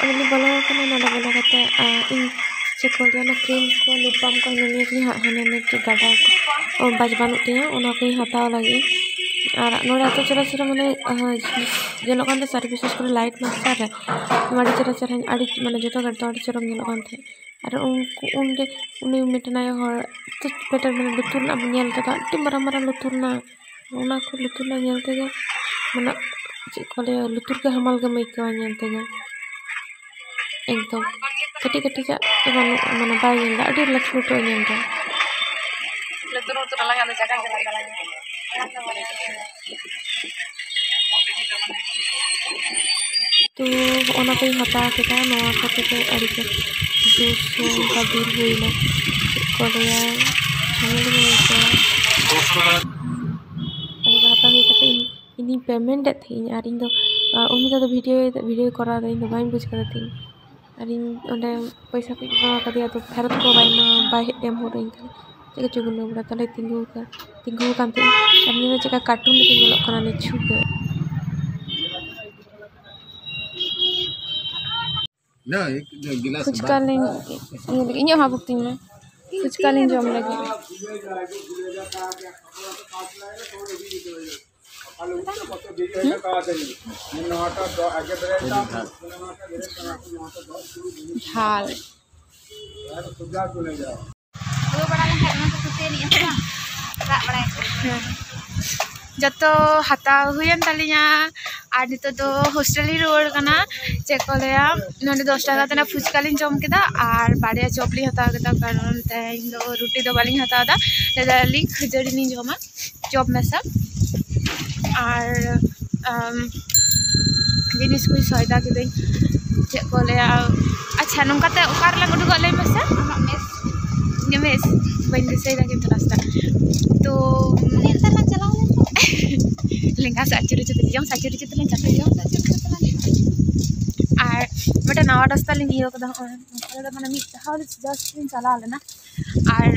ᱱᱚᱰᱮ ᱵᱚᱞᱚ ᱟᱠᱟᱱᱟ᱾ ᱱᱚᱰᱮ ᱵᱚᱞᱚ ᱠᱟᱛᱮ, ᱟᱨ ᱤᱧ ᱪᱮᱫ ᱠᱚ ᱞᱟᱹᱭᱟ, ᱚᱱᱟ ᱠᱨᱤᱢ ᱠᱚ, ᱞᱤᱯ ᱵᱟᱢ ᱠᱚ, ᱦᱤᱱᱟᱹ ᱱᱤᱭᱟᱹ ᱠᱚᱧ ᱦᱟ-, ᱦᱟᱱᱟ ᱱᱤᱭᱟᱹ ᱠᱚ ᱜᱟᱰᱟ ᱠᱚ, ᱚ, ᱵᱟᱡᱽ ᱵᱟᱹᱱᱩᱜ ᱛᱤᱧᱟᱹ, ᱚᱱᱟ ᱠᱚᱧ ᱦᱟᱛᱟᱣ ᱞᱟᱹᱜᱤᱫ᱾ ᱟᱨ ᱱᱚᱰᱮ ᱟᱹᱛᱩ ᱪᱮᱦᱨᱟ ᱪᱮᱦᱨᱟ, ᱢᱟᱱᱮ, ᱟᱦ, ᱧᱮᱞᱚᱜ ᱠᱟᱱ ᱛᱟᱦᱮᱸ ᱥᱟᱨᱵᱷᱤᱥ ᱥᱠᱩᱞ ᱨᱮ ᱞᱟᱭᱤᱴ ᱢᱟᱥᱴᱟᱨ ᱨᱮ, ᱟᱹᱰᱤ ᱪᱮᱦᱨᱟ ᱪᱮᱦᱨᱟ, ᱟᱹᱰᱤ, ᱢᱟᱱᱮ, ᱡᱚᱛᱚ ᱜᱟᱹᱰᱤ ᱫᱚ ᱟᱹᱰᱤ ᱪᱚᱨᱚᱠ ᱧᱮᱞᱚᱜ ᱠᱟᱱ ᱛᱟᱦᱮᱸᱫ᱾ ᱟᱨ ᱩᱱᱠᱩ, ᱩᱱᱨᱮ ᱩᱱᱤ ᱢᱤᱫᱴᱮᱱ ᱟᱭᱳ ᱦᱚᱲ, ᱪᱮᱫ ᱢᱤᱫᱴᱮᱱ, ᱢᱟᱱᱮ, ᱞᱩᱛᱩᱨ ᱨᱮᱱᱟᱜ ᱧᱮᱞ ᱛᱮᱫᱚ ᱟᱹᱰᱤ ᱢᱟᱨᱟᱝ ᱢᱟᱨᱟᱝ ᱞᱩᱛᱩᱨ ᱨᱮᱱᱟᱜ, ᱚᱱᱟ ᱠᱚ ᱞᱩᱛᱩᱨ ᱨᱮᱱᱟᱜ ᱧᱮᱞ ᱛᱮᱜᱮ, ᱢᱟᱱᱮ, ᱪᱮᱫ ᱠᱚ ᱞᱟᱹᱭᱟ, ᱞᱩᱛᱩᱨ ᱜᱮ ᱦᱟᱢᱟᱞ ᱜᱮᱢ ᱟᱹᱭᱠᱟᱹᱣᱟ ᱧᱮᱞ ᱛᱮᱜᱮ᱾ ᱮᱠᱫᱚᱢ ᱠᱟᱹᱴᱤᱡ ᱠᱟᱹᱴᱤᱡᱟᱜ ᱫᱚ ᱵᱟᱹᱱᱩᱜ, ᱢᱟᱱᱮ, ᱵᱟᱭ ᱧᱮᱞ ᱮᱫᱟ, ᱟᱹᱰᱤ ᱞᱟᱹᱴᱩ ᱞᱟᱹᱴᱩ ᱧᱮᱞ ᱮᱫᱟ᱾ ᱞᱩᱛᱩᱨ ᱞᱩᱛᱩᱨ ᱟᱞᱟᱝᱟᱜ ᱫᱚ ᱡᱟᱭᱜᱟ ᱜᱮ ᱵᱟᱝ ᱛᱟᱞᱟᱝ᱾ ᱛᱚ, ᱦᱚᱸᱜᱼᱚ ᱱᱟ ᱠᱚᱧ ᱦᱟᱛᱟᱣ ᱠᱮᱫᱟ᱾ ᱱᱚᱣᱟ ᱠᱚᱛᱮ ᱫᱚ ᱟᱹᱰᱤ ᱡᱳᱨ ᱡᱳᱨ ᱥᱮ ᱚᱱᱠᱟ ᱵᱤᱞ ᱦᱩᱭᱱᱟ, ᱪᱮᱫ ᱠᱚ ᱞᱟᱹᱭᱟ, ᱡᱷᱟᱢᱮᱞᱟ ᱜᱮ ᱦᱩᱭ ᱠᱚᱜᱼᱟ᱾ ᱚᱱᱟ ᱠᱚ ᱦᱟᱛᱟᱣ ᱦᱩᱭ ᱠᱟᱛᱮ ᱤᱧ, ᱤᱧᱤᱧ ᱯᱮᱢᱮᱱᱴ ᱮᱫ ᱛᱟᱦᱮᱸᱫ ᱤᱧ, ᱟᱨ ᱤᱧ ᱫᱚ, ᱟᱨ ᱩᱱᱤ ᱫᱚ ᱟᱫᱚ ᱵᱷᱤᱰᱤᱭᱳ, ᱵᱷᱤᱰᱤᱭᱳ ᱠᱚᱨᱟᱣ ᱮᱫᱟ, ᱤᱧ ᱫᱚ ᱵᱟᱹᱧ ᱵᱩᱡᱽ ᱠᱟᱫᱟ ᱛᱟᱦᱮᱸᱫ᱾ ᱟᱨ ᱤᱧ ᱚᱸᱰᱮ ᱯᱚᱭᱥᱟ ᱠᱚᱧ ᱮᱢᱟ ᱠᱟᱫᱮᱭᱟ, ᱟᱫᱚ ᱯᱷᱮᱨᱚᱛ ᱠᱚ ᱵᱟᱭ ᱮᱢᱟ, ᱵᱟᱭ ᱮᱢ ᱦᱚᱴᱚ ᱟᱹᱧ ᱠᱟᱱᱟ᱾ ᱪᱮᱫ ᱠᱚᱪᱚ ᱜᱩᱱᱟᱹ ᱵᱟᱲᱟ, ᱛᱟᱦᱞᱮ ᱛᱤᱸᱜᱩ ᱟᱠᱟᱱ, ᱛᱤᱸᱜᱩ ᱟᱠᱟᱱ ᱛᱟᱦᱮᱸᱫ ᱤᱧ᱾ ᱟᱨ ᱧᱮᱞ ᱢᱮ ᱪᱮᱫᱠᱟ ᱠᱟᱨᱴᱩᱱ ᱞᱮᱠᱟ ᱧᱮᱞᱚᱜ ᱠᱟᱱᱟ ᱱᱤᱪᱷᱩ ᱜᱮ᱾ ᱯᱷᱩᱪᱠᱟ ᱞᱤᱧ ᱤᱭᱟᱹ ᱞᱟᱹᱜᱤᱫ, ᱤᱧᱟᱹᱜ ᱦᱚᱸ ᱵᱷᱩᱠᱛᱤᱧ ᱢᱮ, ᱯᱷᱩᱪᱠᱟ ᱞᱤᱧ ᱡᱚᱢ ᱞᱟᱹᱜᱤᱫ᱾ ᱡᱷᱟᱞ᱾ ᱦᱮᱸ᱾ ᱡᱚᱛᱚ ᱦᱟᱛᱟᱣ ᱦᱩᱭᱮᱱ ᱛᱟᱹᱞᱤᱧᱟ ᱟᱨ ᱱᱤᱛᱚᱜ ᱫᱚ ᱦᱳᱥᱴᱮᱞ ᱞᱤᱧ ᱨᱩᱣᱟᱹᱲ ᱠᱟᱱᱟ᱾ ᱪᱮᱫ ᱠᱚ ᱞᱟᱹᱭᱟ, ᱱᱚᱰᱮ ᱫᱚᱥ ᱴᱟᱠᱟ ᱛᱮᱱᱟᱜ ᱯᱷᱩᱪᱠᱟ ᱞᱤᱧ ᱡᱚᱢ ᱠᱮᱫᱟ ᱟᱨ ᱵᱟᱨᱭᱟ ᱪᱚᱯ ᱞᱤᱧ ᱦᱟᱛᱟᱣ ᱠᱮᱫᱟ, ᱠᱟᱨᱚᱱ ᱛᱮᱦᱮᱧ ᱫᱚ ᱨᱩᱴᱤ ᱫᱚ ᱵᱟᱹᱞᱤᱧ ᱦᱟᱛᱟᱣ ᱮᱫᱟ, ᱞᱟᱹᱭ ᱫᱟᱞᱤᱧ ᱠᱷᱟᱹᱡᱟᱹᱲᱤ ᱞᱤᱧ ᱡᱚᱢᱟ᱾ ᱪᱚᱯ ᱢᱮᱥᱟ ᱟᱨ, ᱟᱢ, ᱡᱤᱱᱤᱥ ᱠᱚᱧ ᱥᱚᱭᱫᱟ ᱠᱤᱫᱟᱹᱧ, ᱪᱮᱫ ᱠᱚ ᱞᱟᱹᱭᱟ᱾ ᱟᱪᱪᱷᱟ, ᱱᱚᱝᱠᱟᱛᱮ ᱚᱠᱟ ᱨᱮᱞᱟᱝ ᱩᱰᱩᱠᱚᱜ ᱞᱟᱹᱭ ᱢᱮᱥᱮ? ᱟᱢᱟᱜ ᱢᱮᱥ᱾ ᱤᱧᱟᱹᱜ ᱢᱮᱥ? ᱵᱟᱹᱧ ᱫᱤᱥᱟᱹᱭᱮᱫᱟ ᱠᱤᱱᱛᱩ ᱨᱟᱥᱛᱟ᱾ ᱛᱚ, ᱱᱮᱛᱟᱨ ᱞᱟᱝ ᱪᱟᱞᱟᱣ ᱞᱮᱱ ᱫᱚ᱾ ᱞᱮᱸᱜᱟ ᱥᱮᱫ ᱟᱹᱪᱩᱨ ᱦᱚᱪᱚ ᱛᱮ, ᱡᱚᱢ ᱥᱮᱫ ᱟᱹᱪᱩᱨ ᱦᱚᱪᱚ ᱛᱮᱞᱟᱝ ᱪᱟᱞᱟᱣ ᱞᱮᱱ ᱫᱚ᱾ ᱟᱨ ᱢᱤᱫᱴᱮᱱ ᱱᱟᱣᱟ ᱨᱟᱥᱛᱟ ᱞᱤᱧ ᱤᱭᱟᱹ ᱠᱟᱫᱟ, ᱦᱚᱸᱜᱼᱚᱭ ᱱᱚᱝᱠᱟ ᱫᱚ, ᱢᱟᱱᱮ, ᱢᱤᱫ ᱫᱷᱟᱣ just ᱞᱤᱧ ᱪᱟᱞᱟᱣ ᱞᱮᱱᱟ᱾ ᱟᱨ,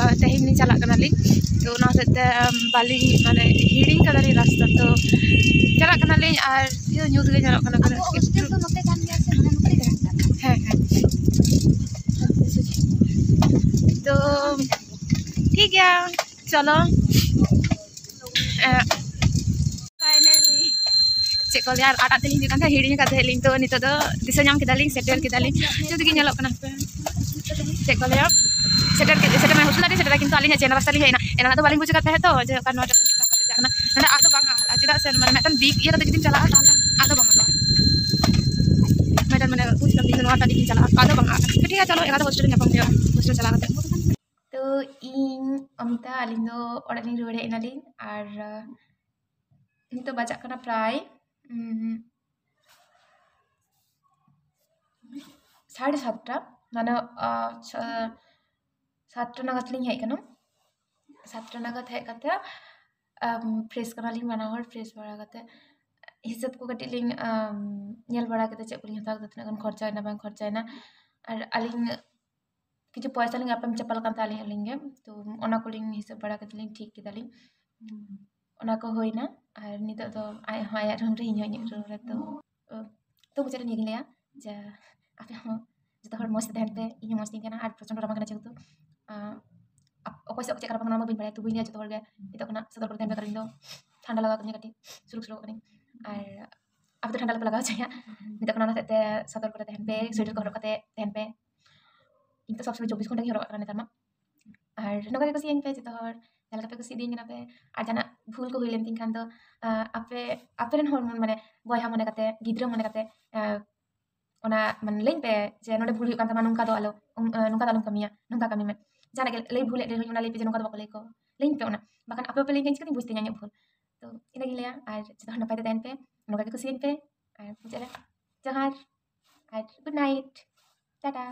ᱟᱨ ᱛᱮᱦᱮᱧ ᱞᱤᱧ ᱪᱟᱞᱟᱜ ᱠᱟᱱᱟᱞᱤᱧ, ᱛᱚ ᱚᱱᱟ ᱦᱚᱛᱮᱡ ᱛᱮ, ᱟᱢ, ᱵᱟᱹᱞᱤᱧ, ᱢᱟᱱᱮ, ᱦᱤᱲᱤᱧ ᱠᱟᱫᱟᱞᱤᱧ ᱨᱟᱥᱛᱟ, ᱛᱚ ᱪᱟᱞᱟᱜ ᱠᱟᱱᱟᱞᱤᱧ ᱟᱨ ᱤᱭᱟᱹ ᱧᱩᱛ ᱜᱮ ᱧᱮᱞᱚᱜ ᱠᱟᱱᱟ, ᱠᱟᱨᱚᱱ ᱟᱵᱚ ᱦᱳᱥᱴᱮᱞ ᱫᱚ ᱱᱚᱛᱮ ᱠᱟᱱ ᱜᱮᱭᱟ ᱥᱮ, ᱢᱟᱱᱮ ᱱᱚᱛᱮ ᱜᱮ᱾ ᱪᱚᱞᱚ᱾ ᱮ, finally ᱪᱮᱫ ᱠᱚ ᱞᱟᱹᱭᱟ, ᱟᱨ ᱟᱫ ᱟᱫ ᱛᱮᱞᱤᱧ ᱦᱤᱡᱩᱜ ᱠᱟᱱ ᱛᱟᱦᱮᱸᱫ, ᱦᱤᱲᱤᱧ ᱟᱠᱟᱫ ᱛᱟᱦᱮᱸᱫ ᱞᱤᱧ᱾ ᱛᱚ ᱱᱤᱛᱚᱜ ᱫᱚ ᱫᱤᱥᱟᱹ ᱧᱟᱢ ᱠᱮᱫᱟᱞᱤᱧ, ᱥᱮᱴᱮᱨ ᱠᱮᱫᱟᱞᱤᱧ᱾ ᱡᱩᱫᱤ ᱜᱮ ᱧᱮᱞᱚᱜ ᱠᱟᱱᱟ ᱯᱮ, ᱪᱮᱫ ᱠᱚ ᱞᱟᱹᱭᱟ, ᱥᱮᱴᱮᱨ ᱠᱮᱫ, ᱥᱮᱴᱮᱨ ᱢᱟ ᱦᱳᱥᱴᱮᱞ ᱟᱹᱰᱤ ᱥᱮᱴᱮᱨᱟ, ᱠᱤᱱᱛᱩ ᱟᱹᱞᱤᱧᱟᱜ ᱪᱮᱫ ᱨᱟᱥᱛᱟ ᱞᱤᱧ ᱦᱮᱡ ᱮᱱᱟ, ᱮᱱᱟ ᱫᱚ ᱵᱟᱹᱞᱤᱧ ᱵᱩᱡᱽ ᱟᱠᱟᱫ ᱛᱟᱦᱮᱸᱫ᱾ ᱛᱚ ᱡᱮ ᱚᱠᱟ ᱱᱚᱣᱟ ᱪᱟᱞᱟᱜ ᱠᱟᱱᱟ, ᱱᱚᱰᱮ ᱟᱫ ᱫᱚ ᱵᱟᱝ ᱟᱫ, ᱪᱮᱫᱟᱜ ᱥᱮ ᱢᱟᱱᱮ ᱢᱤᱫᱴᱟᱝ ᱫᱤᱠ ᱤᱭᱟᱹ ᱠᱟᱛᱮ ᱡᱩᱫᱤᱢ ᱪᱟᱞᱟᱜᱼᱟ, ᱛᱟᱦᱚᱞᱮ ᱟᱫ ᱫᱚ ᱵᱟᱝ ᱟᱫᱚᱜᱼᱟ᱾ ᱢᱤᱫᱴᱟᱝ ᱢᱟᱱᱮ ᱵᱩᱡᱽ ᱠᱟᱜ ᱞᱤᱧ ᱱᱚᱣᱟ ᱴᱟᱺᱰᱤ ᱜᱤᱧ ᱪᱟᱞᱟᱜᱼᱟ, ᱟᱫ ᱫᱚ ᱵᱟᱝ ᱟᱫ᱾ ᱴᱷᱤᱠ ᱜᱮᱭᱟ, ᱪᱚᱞᱚ ᱮᱱᱟ ᱫᱚ ᱦᱳᱥᱴᱮᱞ ᱨᱮ ᱧᱟᱯᱟᱢ ᱦᱩᱭᱩᱜᱼᱟ, ᱦᱳᱥᱴᱮᱞ ᱪᱟᱞᱟᱣ ᱠᱟᱛᱮ᱾ ᱛᱚ ᱤᱧ ᱚᱢᱤᱛᱟ, ᱟᱹᱞᱤᱧ ᱫᱚ ᱚᱲᱟᱜ ᱞᱤᱧ ᱨᱩᱣᱟᱹᱲ ᱦᱮᱡ ᱮᱱᱟᱞᱤᱧ᱾ ᱟᱨ, ᱟᱦ, ᱱᱤᱛᱚᱜ ᱵᱟᱡᱟᱜ ᱠᱟᱱᱟ ᱯᱨᱟᱭ, ᱩᱢ, ᱥᱟᱲᱮ ᱥᱟᱛᱴᱟ, ᱢᱟᱱᱮ, ᱟᱦ, ᱥᱟ-, ᱥᱟᱛᱴᱟ ᱱᱟᱜᱟᱫ ᱞᱤᱧ ᱦᱮᱡ ᱠᱟᱱᱟ᱾ ᱥᱟᱛᱴᱟ ᱱᱟᱜᱟᱫ ᱦᱮᱡ ᱠᱟᱛᱮ, ᱟᱢ, ᱯᱷᱨᱮᱥ ᱠᱟᱱᱟᱞᱤᱧ ᱵᱟᱱᱟ ᱦᱚᱲ᱾ ᱯᱷᱨᱮᱥ ᱵᱟᱲᱟ ᱠᱟᱛᱮ ᱦᱤᱥᱟᱹᱵ ᱠᱚ ᱠᱟᱹᱴᱤᱡ ᱞᱤᱧ, ᱟᱢ, ᱧᱮᱞ ᱵᱟᱲᱟ ᱠᱮᱫᱟ, ᱪᱮᱫ ᱠᱚᱞᱤᱧ ᱦᱟᱛᱟᱣ ᱠᱮᱫᱟ, ᱛᱤᱱᱟᱹᱜ ᱜᱟᱱ ᱠᱷᱚᱨᱪᱟᱭᱮᱱᱟ ᱵᱟᱝ ᱠᱷᱚᱨᱪᱟᱭᱮᱱᱟ᱾ ᱟᱨ ᱟᱹᱞᱤᱧ ᱠᱤᱪᱷᱩ ᱯᱚᱭᱥᱟ ᱞᱤᱧ ᱮᱯᱮᱢ ᱪᱟᱯᱟᱞ ᱠᱟᱱ ᱛᱟᱦᱮᱸᱫ ᱟᱹᱞᱤᱧ, ᱟᱹᱞᱤᱧ ᱜᱮ, ᱛᱚ ᱚᱱᱟ ᱠᱚᱞᱤᱧ ᱦᱤᱥᱟᱹᱵ ᱵᱟᱲᱟ ᱠᱮᱫᱟᱞᱤᱧ, ᱴᱷᱤᱠ ᱠᱮᱫᱟᱞᱤᱧ᱾ ᱚᱱᱟ ᱠᱚ ᱦᱩᱭᱱᱟ᱾ ᱟᱨ ᱱᱤᱛᱚᱜ ᱫᱚ ᱟᱡ ᱦᱚᱸ ᱟᱭᱟᱜ ᱨᱩᱢ ᱨᱮ, ᱤᱧ ᱦᱚᱸ ᱤᱧᱟᱹᱜ ᱨᱩᱢ ᱨᱮ᱾ ᱛᱚ, ᱛᱚ ᱢᱩᱪᱟᱹᱫ ᱨᱮ ᱱᱤᱭᱟᱹ ᱜᱤᱧ ᱞᱟᱹᱭᱟ ᱡᱮ ᱟᱯᱮ ᱦᱚᱸ ᱡᱚᱛᱚ ᱦᱚᱲ ᱢᱚᱡᱽ ᱛᱮ ᱛᱟᱦᱮᱱ ᱯᱮ᱾ ᱤᱧ ᱦᱚᱸ ᱢᱚᱡᱽ ᱛᱤᱧ ᱛᱟᱦᱮᱱᱟ᱾ ᱟᱨ ᱯᱨᱚᱪᱚᱱᱰ ᱨᱟᱵᱟᱝ ᱠᱟᱱᱟ ᱡᱮᱦᱮᱛᱩ, ᱟᱸ, ᱟᱯ-, ᱚᱠᱚᱭ ᱥᱮᱫ ᱪᱮᱫ ᱠᱟᱱᱟ ᱵᱟᱝ, ᱚᱱᱟ ᱢᱟ ᱵᱟᱹᱧ ᱵᱟᱲᱟᱭᱟ, ᱛᱚ ᱵᱟᱹᱧ ᱞᱟᱹᱭᱟ᱾ ᱡᱚᱛᱚ ᱦᱚᱲ ᱜᱮ ᱱᱤᱛᱚᱜ ᱠᱷᱚᱱᱟᱜ ᱥᱚᱛᱚᱨᱠᱚ ᱛᱟᱦᱮᱱ ᱯᱮ, ᱠᱟᱨᱚᱱ ᱤᱧ ᱫᱚ ᱴᱷᱟᱱᱰᱟ ᱞᱟᱜᱟᱣ ᱠᱟᱹᱫᱤᱧᱟ ᱠᱟᱹᱴᱤᱡ, ᱥᱩᱨᱩ ᱥᱩᱨᱩ ᱠᱟᱹᱱᱟᱹᱧ᱾ ᱟᱨ ᱟᱯᱮ ᱫᱚ ᱴᱷᱟᱱᱰᱟ ᱟᱞᱚᱯᱮ ᱞᱟᱜᱟᱣ ᱦᱚᱪᱚᱭᱟ᱾ ᱱᱤᱛᱚᱜ ᱠᱷᱚᱱᱟᱜ ᱚᱱᱟ ᱦᱚᱛᱮᱡ ᱛᱮ ᱥᱚᱛᱚᱨᱠᱚ ᱨᱮ ᱛᱟᱦᱮᱱ ᱯᱮ, ᱥᱳᱭᱮᱴᱟᱨ ᱠᱚ ᱦᱚᱨᱚᱜ ᱠᱟᱛᱮ ᱛᱟᱦᱮᱱ ᱯᱮ᱾ ᱤᱧ ᱫᱚ ᱥᱚᱵᱽ ᱥᱚᱢᱚᱭ ᱪᱚᱵᱵᱤᱥ ᱜᱷᱚᱱᱴᱟ ᱜᱤᱧ ᱦᱚᱨᱚᱜ ᱠᱟᱜ ᱠᱟᱱᱟ ᱱᱮᱛᱟᱨ ᱢᱟ᱾ ᱟᱨ ᱱᱚᱝᱠᱟ ᱜᱮ ᱠᱩᱥᱤᱭᱟᱹᱧ ᱯᱮ ᱡᱚᱛᱚ ᱦᱚᱲ, ᱡᱟᱦᱟᱸ ᱞᱮᱠᱟ ᱯᱮ ᱠᱩᱥᱤᱭᱟᱫᱤᱧ ᱠᱟᱱᱟ ᱯᱮ᱾ ᱟᱨ ᱡᱟᱦᱟᱱᱟᱜ ᱵᱷᱩᱞ ᱠᱚ ᱦᱩᱭ ᱞᱮᱱ ᱛᱤᱧ ᱠᱷᱟᱱ ᱫᱚ, ᱟᱸ, ᱟᱯᱮ, ᱟᱯᱮ ᱨᱮᱱ ᱦᱚᱲ ᱢᱚᱱ-, ᱢᱟᱱᱮ ᱵᱚᱭᱦᱟ ᱢᱚᱱᱮ ᱠᱟᱛᱮ, ᱟᱸ, ᱚᱱᱟ ᱢᱟᱱᱮ ᱞᱟᱹᱭᱟᱹᱧ ᱯᱮ ᱡᱮ ᱱᱚᱰᱮ ᱵᱷᱩᱞ ᱦᱩᱭᱩᱜ ᱠᱟᱱ ᱛᱟᱢᱟ, ᱱᱚᱝᱠᱟ ᱫᱚ ᱟᱞᱚ, ᱩᱢ, ᱟᱸ, ᱱᱚᱝᱠᱟ ᱫᱚ ᱟᱞᱚᱢ ᱠᱟᱹᱢᱤᱭᱟ, ᱱᱚᱝᱠᱟ ᱠᱟᱹᱢᱤ ᱢᱮ᱾ ᱡᱟᱦᱟᱱᱟᱜ ᱜᱮ ᱞᱟᱹᱭ ᱵᱷᱩᱞᱮᱫ ᱨᱮᱦᱚᱸᱧ, ᱚᱱᱟ ᱞᱟᱹᱭ ᱯᱮ ᱡᱮ ᱱᱚᱝᱠᱟ ᱫᱚ ᱵᱟᱠᱚ ᱞᱟᱹᱭ ᱠᱚ, ᱞᱟᱹᱭᱟᱹᱧ ᱯᱮ ᱚᱱᱟ᱾ ᱵᱟᱠᱷᱟᱱ ᱟᱯᱮ ᱵᱟᱯᱮ ᱞᱟᱹᱭ ᱠᱷᱟᱱ ᱪᱤᱠᱟᱹᱛᱤᱧ ᱵᱩᱡᱽ ᱛᱤᱧᱟ ᱤᱧᱟᱹᱜ ᱵᱷᱩᱞ? ᱛᱚ ᱤᱱᱟᱹᱜᱤᱧ ᱞᱟᱹᱭᱟ, ᱟᱨ ᱡᱚᱛᱚ ᱦᱚᱲ ᱱᱟᱯᱟᱭ ᱛᱮ ᱛᱟᱦᱮᱱ ᱯᱮ, ᱱᱚᱝᱠᱟ ᱜᱮ ᱠᱩᱥᱤᱭᱟᱹᱧ ᱯᱮ᱾ ᱟᱨ ᱢᱩᱪᱟᱹᱫ ᱨᱮ ᱡᱚᱦᱟᱨ, ᱟᱨ good night, ᱴᱟᱴᱟ᱾